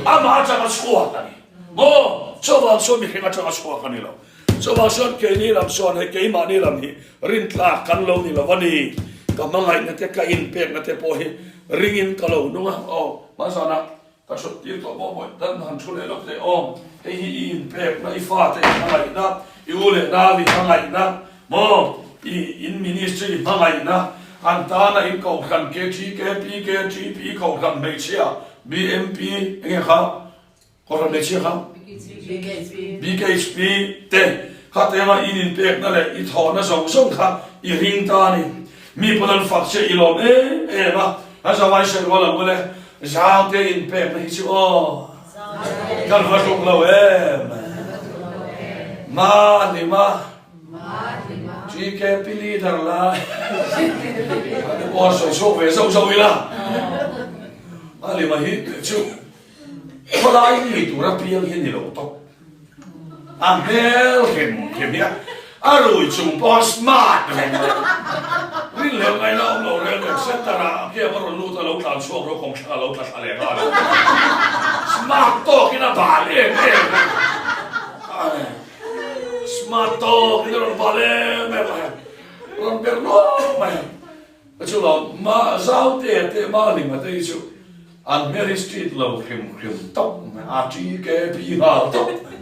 [SPEAKER 1] Amah atanga chhuak a ni. Maw? Chuvang chuan mihring atanga chhuak a ni lo. Chuvang chuan keini lam chuan hei keimahni lam hi rintlak kan lo ni lo a ni. Ka hmangaihna te, ka inpekna te pawh hi ringin ka lo nung a. Aw, hmazanah Ka hrut tir tawh maw mawi dan han thu leh lawk teh aw, hei hi i inpekna, i fate i hmangaihna, i u leh nau i hmangaihna maw, i in ministry i hmangaihna, an tana in kohhran KTK, PKTP, kohhran hmeichhia, BMP, enge kha kohhran hmeichhia kha? BKHP te kha tenga in inpekna leh i thawhna zawng zawng kha i ring ta a ni. Mi pawn an fak che i lawm em em a, a zawai hre rual ang ule, Zaute inpekna hi chu aw kan va tluk lo em. Ma hlima TKP leader lai a pawh sawi chhuak ve zauh zauh ila, Ma hlima hi chu Khawlai mi tura piang hi ni lo tawp. A hmel hrim hrim hi a rui chung pawh a smart reng mai. Rinhlelh ngaihna awm lo reng reng center ah khiang a rawn lut a lo tlan chhuak rawh kawng thlang a lo tla thla leh nghal a. Smart tawk in a bal em em a. Smart tawk in a rawn bal em em a. Rawn ber nuam mai. A chu lo, ma Zautea te Mahlima te hi chu an Mary Street lo hrim hrim tawp mai, a TKP nghal tawp mai.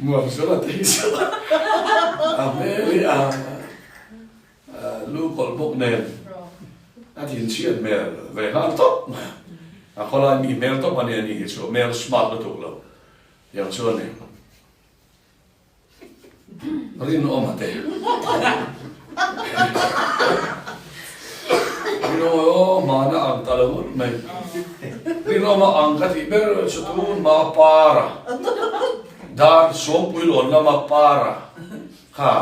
[SPEAKER 1] Muangzula te hi chu a hmel hi a lu kawlh bawk nen a thinchhiat hmel ve nghal tawp mai. A khawlai mi hmel tawp a ni a ni hi chu, hmel smart lutuk lo tiang chu a ni. Rinawma te. Rinawma aw hmana ang ta lo ngawt mai. Rinawma ang ka tih ber chu tun hma para dar Suangpui lawn lama para kha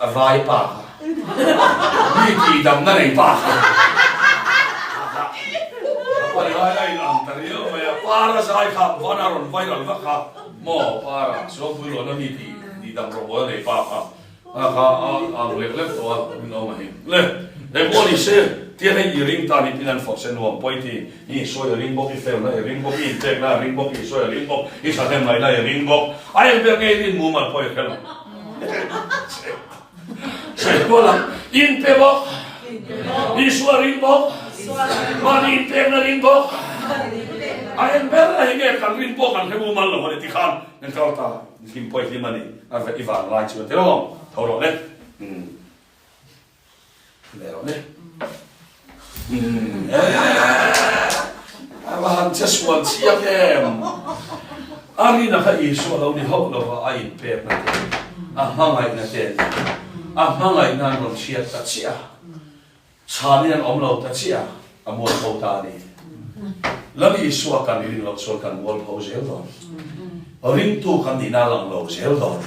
[SPEAKER 1] a vai pa kha mi tih damna nei pa kha a pa lai a in ang ta riau mai a para zai kha van a rawn viral vak kha. Maw para Suangpui lawna mi tih tih dang rawh a nei pa kha a kha a ang lek lek tawh a min awm a hi le he pawh ni se tiang hei i ring ta ni tin an fawk se nuam pawi ti i sawi a ring bawk i felna i ring bawk i inpekna a ring bawk i sawi a ring bawk i thahnem ngaihna i ring bawk a eng ber nge i rin mumal pawh i hre lo Sawi kual ang inpe bawk Isua ring bawk mahni inpekna ring bawk a en ber a hi nge kan rin pawh kan hre mumal lo a ni tikhan kan kal ta hlim pawh i hlim a ni a i van lai chu a ti lo ang tho rawh le le rawh le A va han che sual chiang em! A rina kha Isua lo ni hauh lova a inpekna te, a hmangaihna te a ni. A hmangaihna an rawn hriat ta chiah a, chhanin an awm lo ta chiah a, a mualpho ta a ni. Lal Isua kan rin loh chuan kan mualpho zel dawn. Ringtu kan nihna a lang lo zel dawn.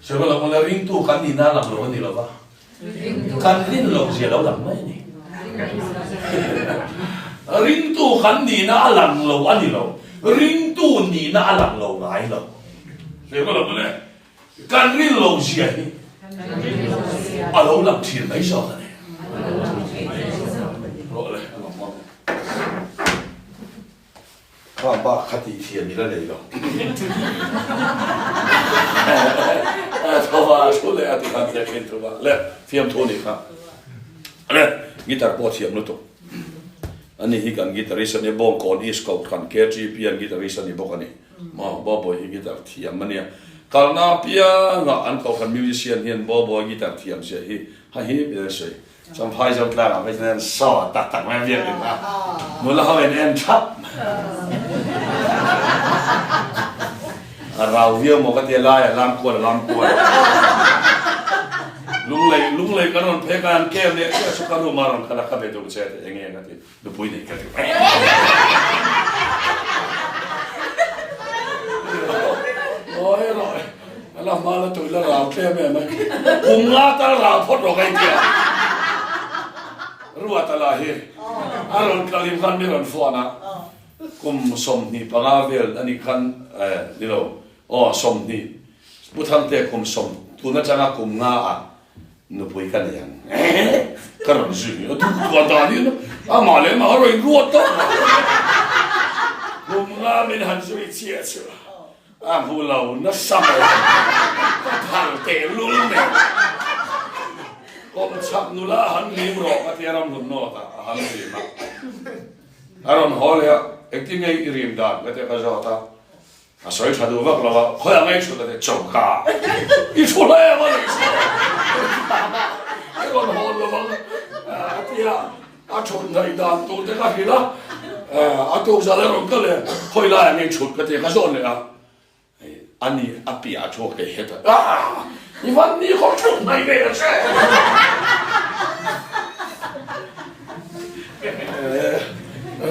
[SPEAKER 1] Sawi lo mawle, ringtu kan nihna a lang lo a ni lova. Kan rin loh zia lo lang mai a ni. Ringtu kan nihna a lang lo a ni lo. Ringtu nihna a lang lo ngai lo. Hre ka lo le. Kan rin loh zia hi a lo lang thin mai zawk a ni. Rawh le, a lang mang. Kha bak kha tih thiam i la nei lo. Tho va thu leh a ti khan ziak thin thu va le fiam thu ni kha. Le guitar pawh thiam lutuk. Ani hi kan guitarist a nia, Bawngkawn East Kohhran KTP an guitarist a ni bawk a ni. Maw, Bawbawi hi guitar thiam a nia. Kalna apiangah an kohhran musician hian Bawbawi guitar thiam zia hi ha hip in an sawi. Champhai zo tlangah phei chuan an saw tak tak mai a biak in a nula ho in en thap a rau viau maw ka tia lai a lam kual a lam kual lunglei lunglei kan rawn phek a an kem leh chiah chu ka room a rawn kal a ka be duh che a ti enge ka ti nupui nei ka ti Ngawi rawh a la hma la tui la rau tlem em a kum nga tal rau phawt rawh ka intia Ruata lah hi a rawn kal in khan mi rawn phone a kum 25 vel a nih khan eh ni lo aw 20 Pu Thangte kum sawm tun atanga kum nga ah Nupui ka nei ang eh ka rawn zui a duh tuah dan in amah leh amah a rawn inruat tawp mai. Kum nga min han zui chiah chu a hmu lo nasa mai ka phal teh lul nen kawmchhak nula a han lim rawh ka tia ramhlun nawt ah a han rim a a rawn haw leh a engtin nge i rim dan ka tia ka zawt a. A sawi tha duh vak lo a, khawi ang ei thut a ti, choka i thu hle em a nih chu i rawn hawn lo vang a ti a, a thut hnaih dan tur te ka hrilh a, a tuk zan a rawn kal leh khawi lai ang ei thut ka ti a, ka zawn leh a, a ni a piah a thu a kei het a, aah i van ni khaw thut hnaih ve a che.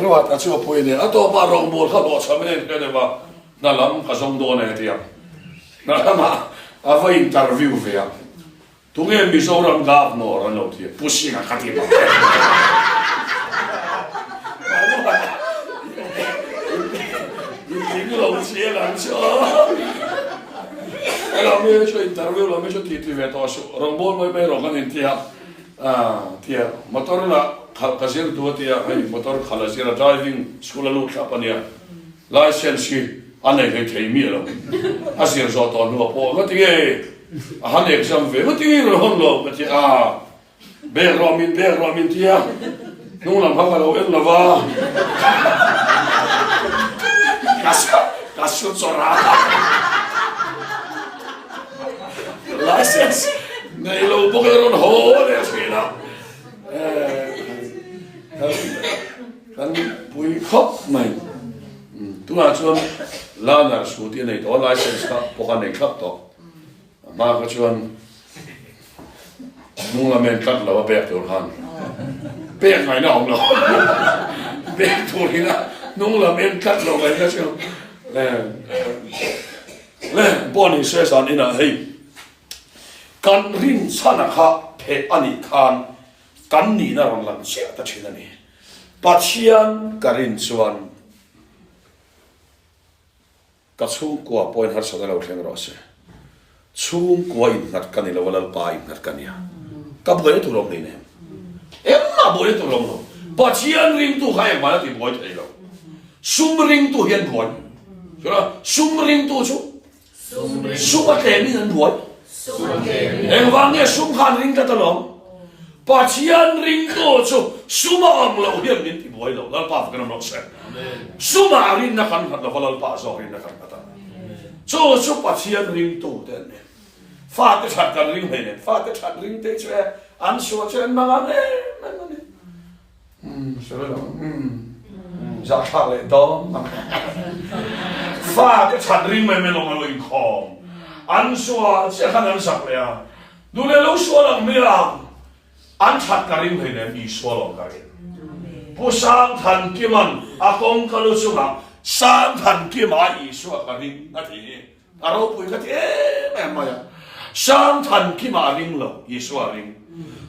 [SPEAKER 1] Ruat a chu a pui nen a tawpah rawngbawl kha hlawhchham in a inhre deuh a, hna lam ka zawng dawn e tia hna lamah a va interview ve a, tunge Mizoram Governor an lo ti a, Pu Singh-a kha ti bawk e. I tling lo chiang ang chu aw. Hello mi chu interview lo mi chu ti ti ve tawh suh, rawngbawl mai mai rawng an inti a. Tia motor lah khalh ka zir duh a tia, hei motor khalh a zir a driving school a lut thlap a nia, licence hi a nei hlei thei miah lo, a zir zawh tawh hnuah pawh nga tinge a han exam ve nga tinge i rawn hawn lo ka ti a, bag rawh min bag rawh min tia, hnung lam kha ka lo en lo va, ka su chawrh a. License nei lo bawk in rawn haw leh thin a, kan pui khawp mai. Tunah chuan learner scooty a nei tawh a, license kha pawh a nei thlap tawh. A hma kha chuan hnung lam en tlat lo a pek tur khan pek ngaihna a awm lo. Pek tur ina hnung lam en tlat lo ngaihna chu. Le pawh ni se zan inah hei kan rinchhana kha pheh a nih khan kan nihna rawn lang chiah ta thin a ni. Pathian ka rin chuan ka chhungkua pawhin harsatna lo thleng rawh se. Chhungkua innghat ka ni lo a, Lalpa innghat ka nia. Ka buaina tur awm hleinem. Engmah buaina tur awm lo. Pathian ringtu kha engmah la tibuai thei lo. Sum ringtu hi an buai. Chula sum ringtu chu sum a tlemin an buai. Engvang nge sum kha an ring tlat alawm. Pathian ringtu chu sum a awm loh hian min ti buai lo. Lalpa fakin awm rawh se. Sumah rinna kan nghat lova Lalpa zawk rinna kan nghat a. Chu chu Pathian ringtu te an ni. Fate that kan ring hleinem. Fate that ring te chu e an sual chu an mangan em em a ni. Zahthlak leh dawn ang. Fa te that ring mai mai lawng a lo inkhawm. An sual chiah khan an zak leh a. Duh leh lo sual ang mai ang. An that ka ring hleinem Isua lawng ka ring. Pu Sangthankima'n a kawngka lu chungah Sangthankima Isua ka ring a ti hi. A ropui ka ti em em mai a. Sangthankima a ring lo, Isua a ring.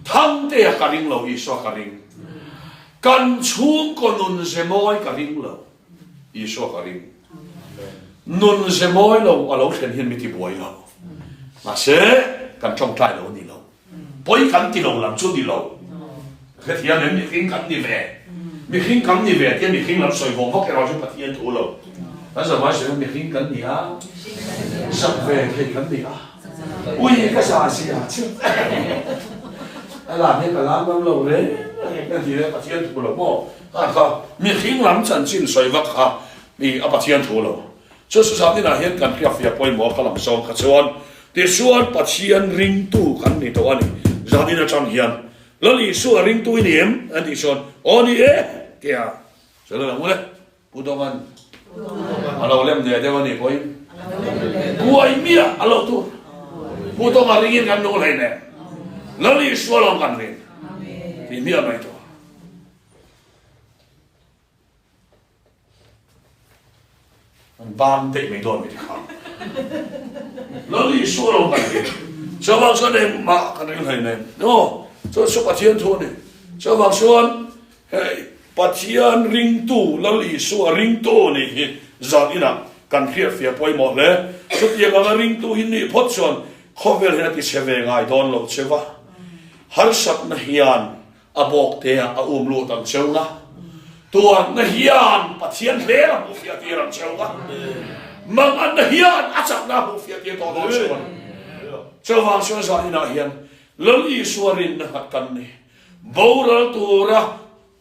[SPEAKER 1] Thangtea ka ring lo, Isua ka ring. Kan chhungkaw nun ze mawi ka ring lo, Isua ka ring. Nun ze mawi lo a lo thlen hian mi ti buai lo. Mahse, kan tawngtai lo a ni lo. Pawi kan ti lo lam chu ni lo. Hrethiam em mihring kan ni ve. Mihring kan ni ve tia mihring lam sawi vawng vak erawh chu Pathian thu lo. Kan zavai sawi hian mihring kan ni a, zak ve thei kan ni a. Ui ka za zia chu. A lam hi ka lam ngam lo reng reng ka ti le Pathian thu lo maw. A kha mihring lam chanchin sawi vak kha i a Pathian thu lo. Chu Susan inah hian kan hriatfiah pawimawh ka lam zawng kha chuan tichuan Pathian ringtu kan ni tawh a ni. Zanin atang hian Lal Isua ringtu i ni em? An tih chuan aw ni e tia sawi lo ang u le. Pu Dawng'an a lo lem leh deuh a nih pawhin buai miah a lo tur. Pu Dawnga ringin kan nung hlei nen Lal Isua lawng kan ring tih miah mai tur. An ban daih mai dawn mai ti kha. Lal Isua lawng kan ring. Chuvang chuan engmah kan ring hlei nen. No, chu chu Pathian thu a ni. Chuvang chuan Hei Pathian ringtu Lal Isua ringtu nih hi zan inah kan hriatfiah pawimawh hle. Chutiang anga ringtu hi nih phawt chuan khawvel hian a ti chhe ve ngai dawn lo che va. Harsatna hian a bawk te ah a um lut ang cheu nga. Tuarna hian Pathian hmel a hmuhfiah tir ang cheu nga. Manganna hian a chakna a hmuhfiah tir tawh dawn cheu a ni. Chuvang chuan zan inah hian Lal Isua rinna nghat kan ni. Boral tura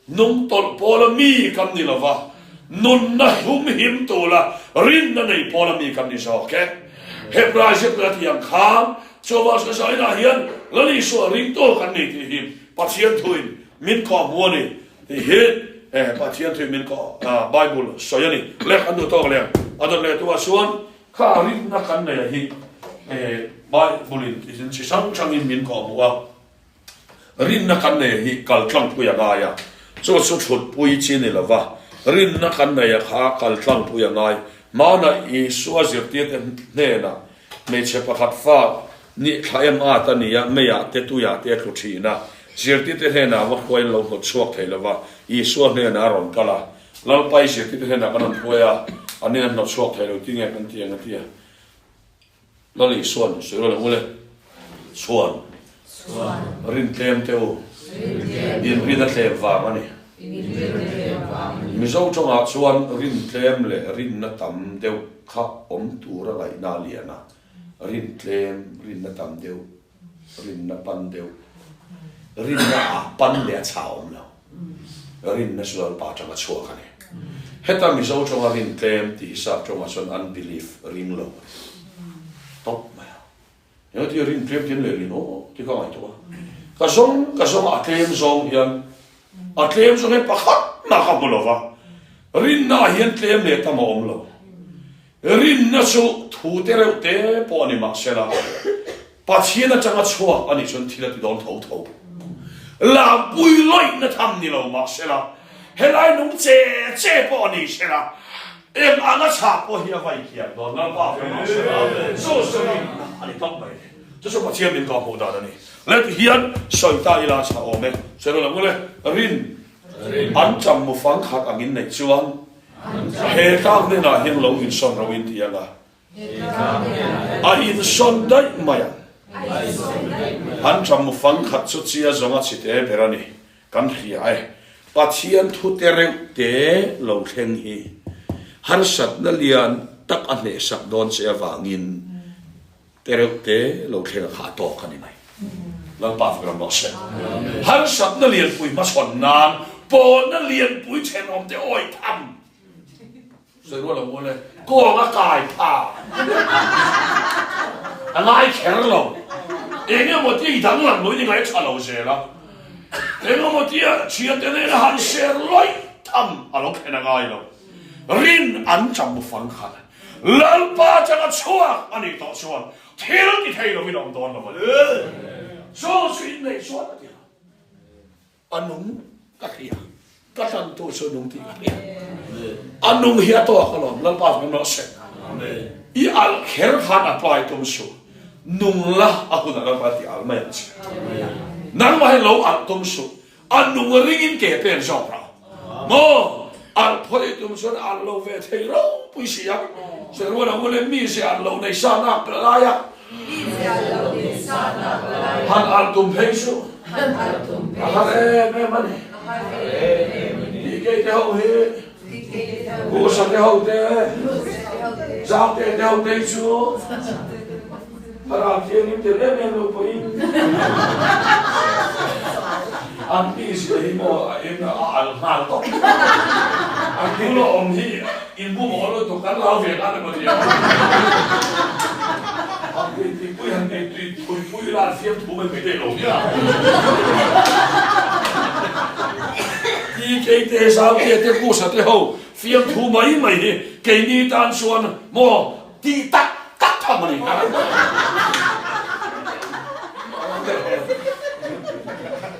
[SPEAKER 1] nung tawlh pawla mi kan ni lo va, nunna humhim tura rinna nei pawla mi kan ni zawk e. Hebrai zirna tih ang khan chuvang sawisainah hian Lal Isua ringtu kan ni tih hi Pathian thuin min kawhhmu a ni tih hi Pathian thuin min kawh Bible sawi a ni. Leh kan duh tawk leh a dawt leh tu ah chuan kha rinna kan neih hi Bible-in chi hrang hrangin min kawhhmu a. Rinna kan nei hi kal tlangpui a ngai a, chu chu thutpui chi ni lova, rinna kan nei a kha kal tlangpui a ngai. Hmanah Isua zirtirte hnenah hmeichhe pakhat fa nih thla em at a ni a, meiah te tuiah te a tlu thin a, zirtirte hnenah va hruaiin lo hnawt chhuak thei lova, Isua hnenah a rawn kal a, Lalpa i zirtirte hnenah kan rawn hruai a, an in an hnawt chhuak thei lo ti nge kan ti ang a ti a. Lal Isuan sawi rual ang u le. Chhuan. Rin tlem teh u. In rin a tlem vang a ni. Mizo tawngah chuan rin tlem leh rinna tam deuh kha awm tura ngaihna a lian a. Rin tlem, rinna tam deuh. Rinna pan deuh. Rinna ah pan leh a chhah awm lo. Rinna chu Lalpa atanga chhuak a ni. Heta Mizo tawnga rin tlem tih hi sap tawngah chuan unbelief, ring lo a ni. Tawp mai a. Eng tia rin tlem tin leh rin aw tih ka ngaihtuah a. Ka zawng ka zawng a tlem zawng hian a tlem zawng hian pakhat mah ka hmu lo va. Rinna ah hian tlem leh tam a awm lo. Rinna chu thu te reuh te pawh a ni mahsela, Pathian atanga chhuak a nih chuan thil a ti dawn tho tho. Lampui lawihna tham ni lo mahsela, helai nung che che pawh a ni sela, eng anga chhah pawh hi a vai thiam dawn Lalpa fel mahsela, chu chu rinna a ni tawp mai. Chu chu Pathian min kawh hmuh dan a ni. Le ti hian sawi ta ila chhah awm e. Sawi lo le, rin an cham mu fang khat angin neih chuan He tlak hnenah hian lo insawn ro in ti ang a, a insawn daih mai ang. An ṭam fang khat chu chia zawnga chite ber a ni, kan hria e. Pathian thu te reuh te lo thleng hi harsatna lian tak a hnehsak dawn che avangin, Te reuh te lo thleng a kha a tawk a ni mai. Lalpa fak ram rawh se. Harsatna lianpui hmachhawn nan pawlna lianpui thenawm te awi tham. Sawi rual lo mawl e. Kawng a kai pha. A ngai kher lo. Eng emaw tia i danglam lo in i ngaih tha lo zel a. Eng emaw tia thiante nena han ser lawih tham a lo thlen a ngai lo. Rin an cham fang khat. Lalpa changa chhuak a nih tawh chuan thil ti thei lovin a awm dawn lo a ni. Chu chu inneih chuan a ti a, a nung ka hria, ka tlantu chu nung tih ka hria. A nung hi a tawk alawm, Lalpa chu kan rawh se. I alh kher khan apply tum suh, nung la a hunah Lalpa ti alh mai ang che. Nangmah hi lo alh tum suh, A nung ringin ke pen zawk ra maw? Alh phawi tum chuan alh lo ve thei ropui si a, Saruan a ule mi ze alh lo nei sa nak la lai a, han alh tum phei chu a har em em a ni. DK te ho hi Kusa te ho te, Zaute te ho te chu thlarau thianghlim tel em em lo pawhin. An mizia hi maw a eng a al nghal tawp. An bula awm hi in bum aw lutuk kan lau ve khan emaw tia. Han tui tui pui han tui tui thui pui ila an fiam thu mai mai daih lo nia. TK te Zautea te Kusa te ho fiam thu mai mai hi keini tan chuan maw Tih tak tak tham a ni.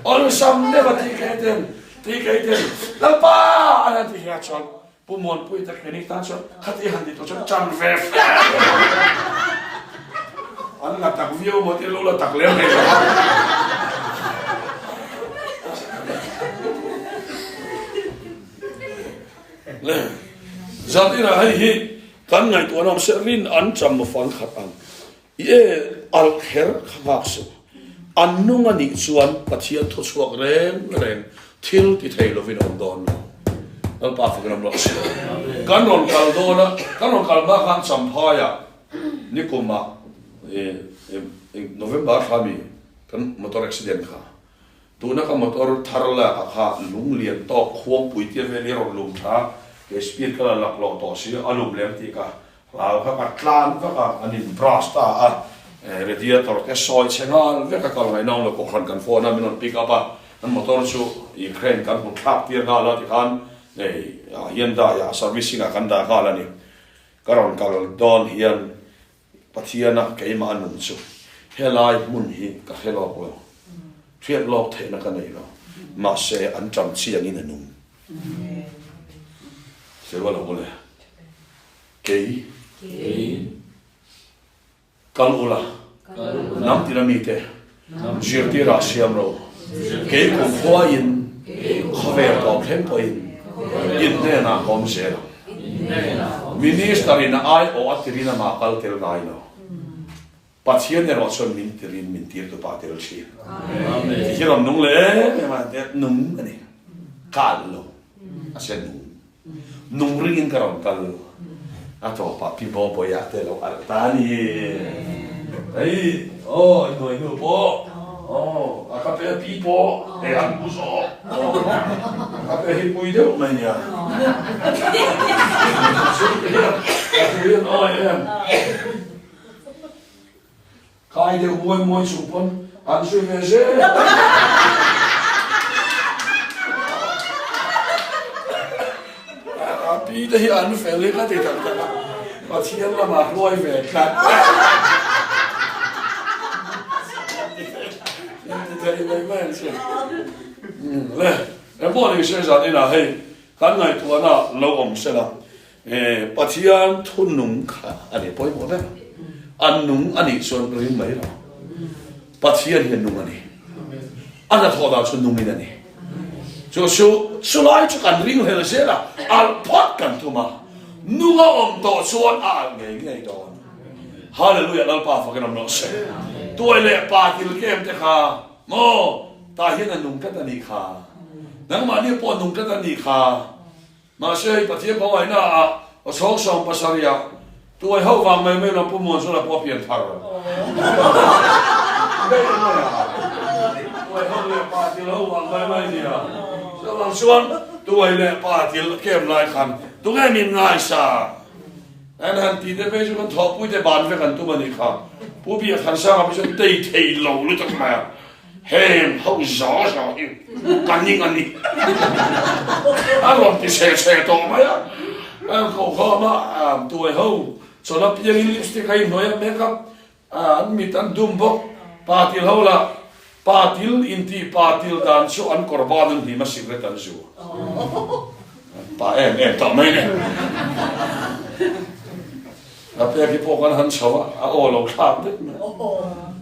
[SPEAKER 1] Awlsam deuh a tih kei ten, tih kei ten, Lalpa an han ti hian chuan Pu Muanpui te clinic tan chuan khati han ti tur chuan ṭan ve fe an la tak viau maw tih lo la tak lem hlei lo a. Le, zan inah hei hi Kan ngaihtuahna awm se rin an cham fang khat ang. I e alh kher kha nghak suh. An nung a nih chuan Pathian thuchhuak reng reng thil ti thei lovin a awm dawn lo. Lalpa fak ram rawh se. Kan rawn kal dawn a, kan rawn kal hma khan Champhaiah nikumah November thla mi kan motor accident kha Tuna ka motor thar lak ah kha lung lian tawk khuangpui tia vel hi a rawn lum tha a, kei speed ka la lak loh tawh si a lum lem tih ka hlau kha ka tlan vak a, an in brush ta a, radiator te sawi chhe nghal vek a kal ngaih nang lo kohhran kan phone a min rawn pick up a, kan motor chu i crane kan hmu thlak tir nghal a tikhan hei Hyundai ah servicing ah kan dah nghal a ni, ka rawn kal dawn hian Pathiana keimah a nun chu helai hmun hi ka hre lawk lo, hriat lawk theihna ka nei lo, mahse an ṭam chiangin a nung. Sirua lo ule, kei kal ula, hnam tina mite zirtirah siam ro, kei kumkhuain khawvel tawp thleng pawhin in hnenah ka awm zel ang. Minister in a aiawh a tirin amah kal tel ngai lo. Pathian erawh chuan min tirin min tir tu pa tel thin. Ti hi rawn nung leh em em a, nung a ni. Ka alh lo. A se nung. Nung ringin ka rawn kal. A tawpah Pi Bawbawia te lo alh ta a ni. Hei, aw, i hnuai hnu pawh, aw, a ka pe a pi pawh, hei an hmu zawk, aw, a ka pe hi pui deuh mai nia. A tui an awi em. Kai deuh muai muai chung pawn an zui ve zel. A pi te hi an fel hi ka ti tak tak a, Pathian lamah hruai ve tlat. Inti thei mai mai an che. Le, engpawh ni se zan inah hei kan ngaihtuahna lo awm sela. Pathian thu nung kha a ni pawimawh ber. A nung a nih chuan ring mai lo. Pathian hi a nung a ni. A hnathawh dan chu nungin a ni. Chu chu chulai chu kan ring hlel zel a, alh phawt kan tum a. Nung a awm tawh chuan a alh ngei ngei dawn. Hallelujah Lalpa fakin awm rawh se. Tuai leh pa til kem te kha maw tah hian a nung tlat a nih kha. Nangmahni pawh a nung tlat a nih kha. Mahse hei Pathian khawngaihna ah aw chhawng sawm pasarih ah tuai ho vang mai mai lo Pu Muanzula pawh a pian thar. Daih mai a, tuai ho leh pa til ho vang mai mai nia. Chuvang chuan tuai leh pa til kem lai khan tunge min ngaisa? An han ti te phei chu kan thawhpui te ban vek an tum a nih kha. Pu Biakthansanga phei chuan tei thei lo lutuk mai a. Heng ho zaw zaw hi ka ning a ni. A rawn ti chhe chhe tawh mai a. An ko khawm a, tuai ho chawlh apiangin lipstick a inhnawih a, makeup an mit an dum bawk. Pa til ho lah, pa til intih pa til dan chu an kawr ban an hnim a, cigarette an zu. Pa em em tawh mai nen. A pek hi pawh kan han chho a, a aw lo thlak vek mai.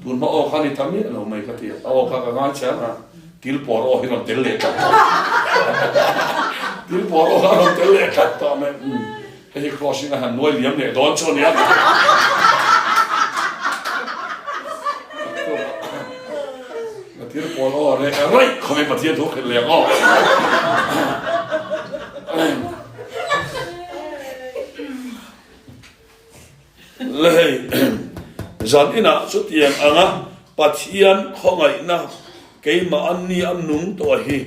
[SPEAKER 1] Tun hma aw kha ni ta miah lo mai ka ti a, a aw kha ka ngai chiang a, til pawr aw hi rawn tel leh tlat tawh. Til pawr aw kha rawn tel leh tlat tawh mai. Hei hi crossing a han nuai liam leh dawn chu a nia. Ka til pawr aw reh raih khawp in Pathian thu khelh leh ang aw. Lei, zan inah chutiang anga Pathian khawngaihna Keimah an ni a nung tawh hi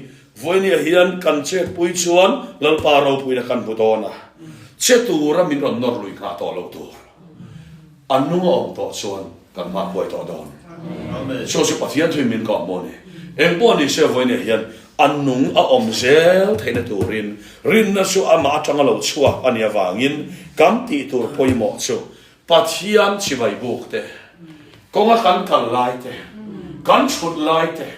[SPEAKER 1] vawinia hian kan chetpui chuan Lalpa ropuina kan hmu dawn a, che tura min rawn nawr lui nghah tawh lo tur a nung a awm tawh chuan kan hma huai tawh dawn. Chu chu Pathian thuin min kawh maw ni? Engpawh ni se vawinia hian a nung a awm zel theihna turin rinna chu amah atanga lo chhuak a nih avangin kan tih tur pawimawh chu Pathian chibai buk te, kawnga kan kal lai te, kan chhut lai te,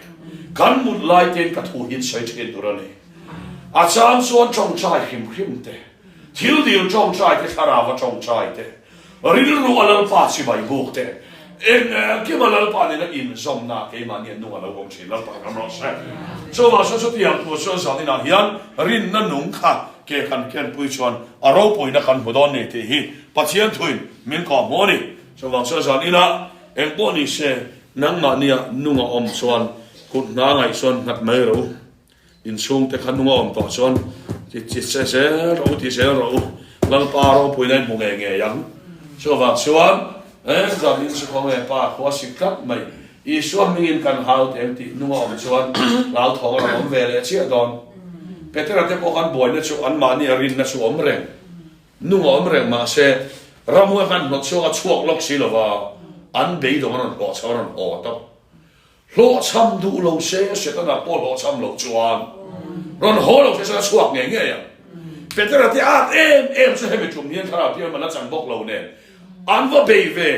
[SPEAKER 1] kan mut lai tein ka thu hi sawi thin tur a ni. A chang chuan tawngtai hrim hrim te, thil dil tawngtai te, thlarava tawngtai te, rilru a Lalpa chibai buk te, eng engkim a Lalpa nena inzawmna keimahni a nung a lo awm thin Lalpa ram rawh se. Chuvang chuan chutiang tur chuan zaninah hian rinna nung kha ke kan kenpui chuan a ropuina kan hmu dawn ni tih hi Pathian thuin min kawh hmuh a ni. Chuvang chuan zan inah eng pawh ni se nangmahnia nung a awm chuan kut hna ngaih chuan nghat mai rawh u. Inchhungte kha nung a awm tawh chuan ti ti che zel rawh u ti zel rawh u. Lalpa ropuina in hmu ngei ngei ang. Chuvang chuan eng zan in chu khawnge pa khua sik tlat mai. Isua hmingin kan hau teh ang tih nung a awm chuan hlauthawng a rawn awm ve leh chiah dawn. Petera te pawh khan buaina chu anmahni a rinna chu awm reng. Nung a awm reng mah se, ramhuai khan hnawt chhuak a chhuak lawk si lova, an beidawng a rawn hlawh chho a rawn haw tawp. Hlawhchham duh lo se, Setana pawh hlawhchham lo chuan rawn haw lo se chuan a chhuak ngei ngei ang. Petera te at em em chu hemi tum hian thlarau thianghlim an la chang bawk lo nen, an va bei ve,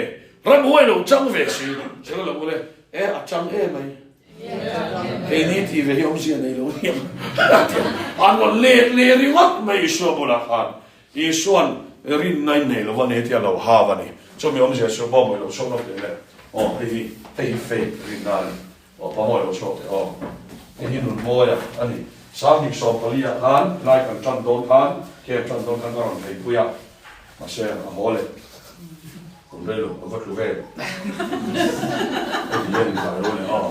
[SPEAKER 1] ramhuai lo chang ve si, Setana lo ule, e a chang em ai. Keini tih ve hi awmzia nei lo aniang an rawn let leh ringawt mai Isua bulah khan Isua'n rinna in nei lo a ni tih a lo hau a ni. Chumi awmzia chu pawh mawi lo chhuak lawk teh le. Aw hei hi hei hi faith rinna a ni. Aw pa mawi lo chhuak teh aw. Hei hi nun mawia a ni. Sanghnih 14 ah khan lai kan tan dawn khan camp tan dawn khan ka rawn theipui a. Mahse a haw leh. Kum rei lo a va tlu ve. Hei hi hian inkai ro le aw.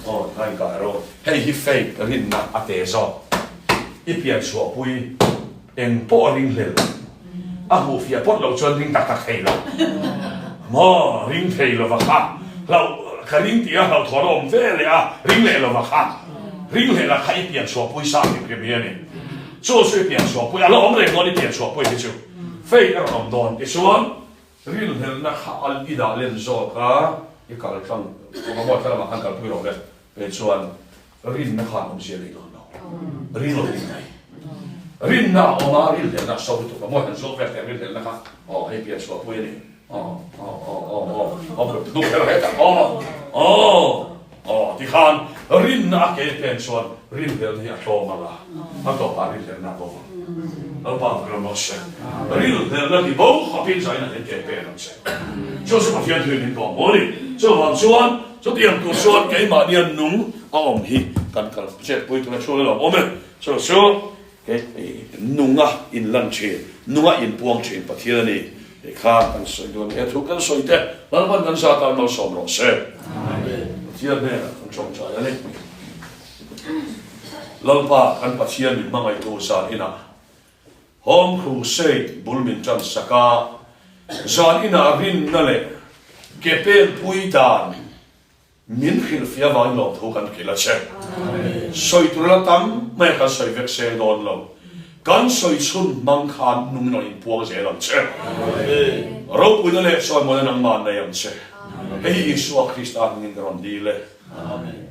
[SPEAKER 1] Aw tikhan inkai ro. Hei hi faith rinna a te zawk. I pian chhuahpui eng pawh a ring hlel. A hmuh fiah pawt loh chuan ring tak tak thei lo. Maw ring thei lova kha hlauh ka ring tih a hlauhthawn a awm ve leh a ring leh lova kha ring leh la kha i pian chhuahpui sa hrim hrim hi a ni. Chu chu i pian chhuahpui a la awm reng dawn i pian chhuahpui hi chu. Faith a rawn awm dawn tichuan rilhlelhna kha a i dah len zawk a, i kal tlang Kawngamawi kha lamah khan kalpui rawh le, kei chuan rinna khan awmzia nei dawn lo, ring lo ding mai. Rinna a awm a, rilhlelhna a so lutuk a, mawi han zawk vel teh rilhlelhna kha aw hei pian chhuahpui a ni, aw aw aw aw aw aw hnuk kher hetah aw aw. Aw, tikhan rinna a ke pen chuan rinhlelna hi a tlawm ang a, a tawpah rinhlelna a bo ang. Lalpa ang ram rawh se. Rinhlelna ti bo khawpin zaina hian ke pen ang che. Chu chu Pathian thuin min kawm maw ni. Chuvang chuan chutiang tur chuan keimahnia nung a awm hi kan kal chetpui tura chhung a lawm awm e. Chu chu Nunga inlan thin, nunga inpuang thin Pathian a ni tih kha kan sawi dawn a ni. He thu kan sawi te Lalpan kan za tan malsawm rawh se. Pathian hnenah kan tawngtai a ni. Lalpa kan Pathian min hmangaihtu zan inah Home Crusade bul min tan sak a, zan inah rinna leh ke penpui dan Min hrilhfiah avangin lawmthu kan hrilh a che. Sawi tur la tam mai a kan sawi vek seng dawn lo. Kan sawi chhun hmang khan nung in rawn inpuang zel ang che. Ropuina leh sawimawina nangmah nei ang che. Hei hi Isua Krista hmingin ka rawn dil e. Amen.